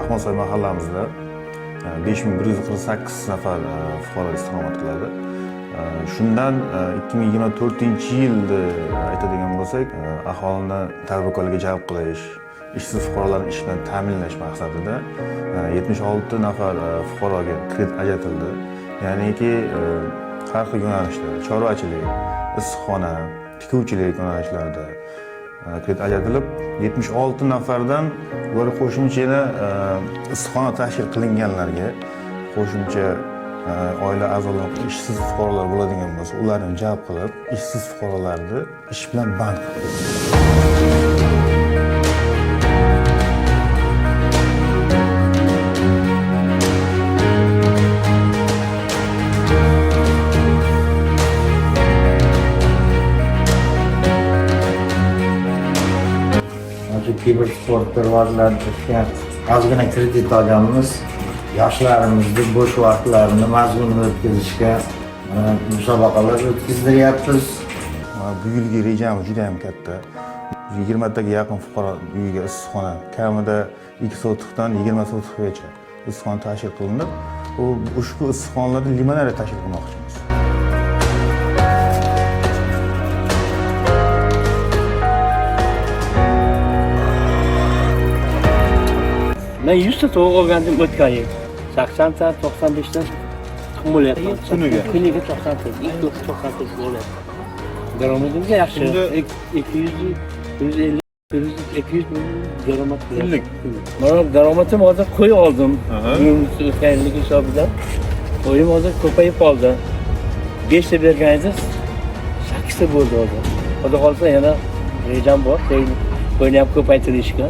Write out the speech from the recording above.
Baxmalsoy mahallamizda 5148 nafar fuqaro istiqomat qiladi. Shundan 2024-yilni aytadigan bo'lsak, aholini tadbirkorlikka jalb qilish, ishsiz fuqarolarni ish bilan ta'minlash maqsadida 76 nafar fuqaroga kredit ajratildi. Ya'niki har xil yo'nalishlar: chorvachilik, issiqxona, tikuvchilik yo'nalishlarida kredit ajratilib, 76 nafardan ularga qo'shimcha yana issiqxona tashkil qilinganlarga qo'shimcha oila a'zolari ishsiz fuqarolar bo'ladigan bo'lsa, ularni jalb qilib, ishsiz fuqarolarni ish bilan band qilib. Mana shu kibersportni rivojlantirishga ozgina kredit olganmiz. Yoshlarimizni bo'sh vaqtlarini mazmunli o'tkazishga mana musobaqalar o'tkazdiryapmiz. Mana bu yilgi rejamiz juda ham katta. 20 taga yaqin fuqaro uyiga issiqxona, kamida 2 sotixdan 20 sotixgacha issiqxona tashkil qilinib, u ushbu issiqxonalarda limonariya tashkil qilmoqchimiz. Men 100 ta tovuq olgandim o'tgan yil. 80 ta, 95 ta tuxum bo'lyapti. Kuniga? Kuniga 90 ta, 90 ta bo'lyapti. Daromadimga yaxshi. Endi- 200, 150, 100, 200 ming daromad qilyapti. Kunlik? Mana daromadim hozir qo'y oldim. Aha. O'tgan yillik hisobidan. Qo'yim hozir ko'payib qoldi. 5 ta bergan edi, 8 ta bo'ldi hozir. Xudo xohlasa yana rejam bor. Qo'yni ham ko'paytirishga.